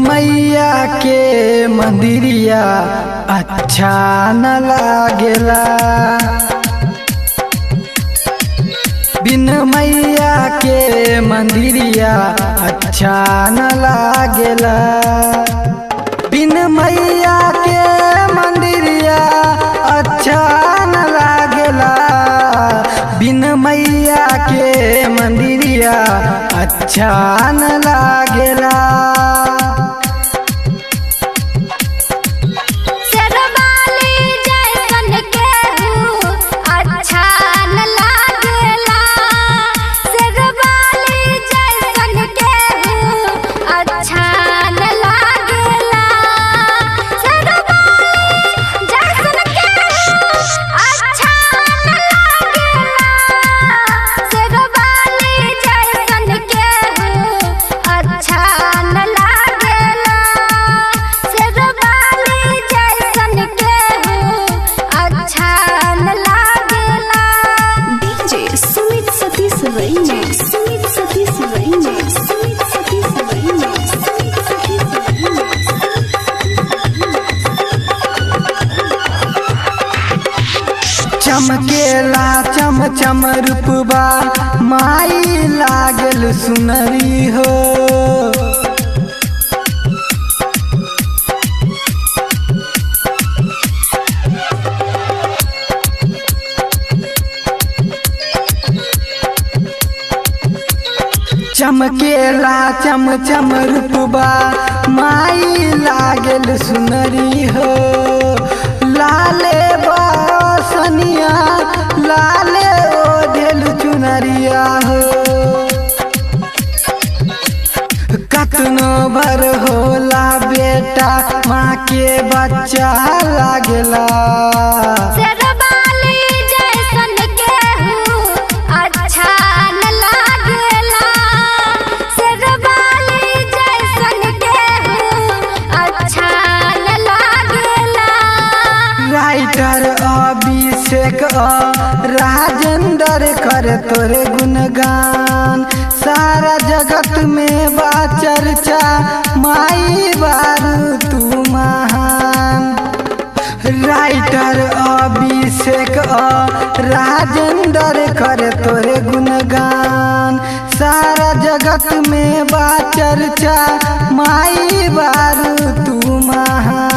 मैया के मंदिरिया अच्छा न लागेला। बिन मैया के मंदिरिया अच्छा न लागेला। बिन मैया के मंदिरिया अच्छा न लागेला। बिन मैया के मंदिरिया अच्छा न लागेला। शेरवाली जैसन केहू अच्छा न लागेला। शेरवाली जैसन केहू अच्छा न लागेला। शेरवाली जैसन केहू अच्छा न लागेला। शेरवाली जैसन केहू अच्छा न लागेला। शेरवाली जैसन केहू अच्छा न लागेला। डीजे सुमित सतीश रैना, सुमित सतीश रैना, सुमित सतीश रैना, सुमित सतीश रैना। चमकेला चम चम रूपबा माई लागल सुनरी हो। चमकेला चम चम रूपबा माई लागल सुनरी हो। लाले बासनिया लाले ओढ़ेल चुनरिया हो। कतनो भर होला बेटा माँ के बच्चा लागेला। शेरवाली जैसन केहू अच्छा न लागेला। शेरवाली जैसन केहू अच्छा न लागेला। राइटर अभिषेक राजेंद्र कर तोरे गुणगान। सारा जगत में बा चर्चा माई बारू तू महान। राइटर अभिषेक राजेंद्र कर तोरे गुणगान। सारा जगत में बा चर्चा माई बारू तू महान।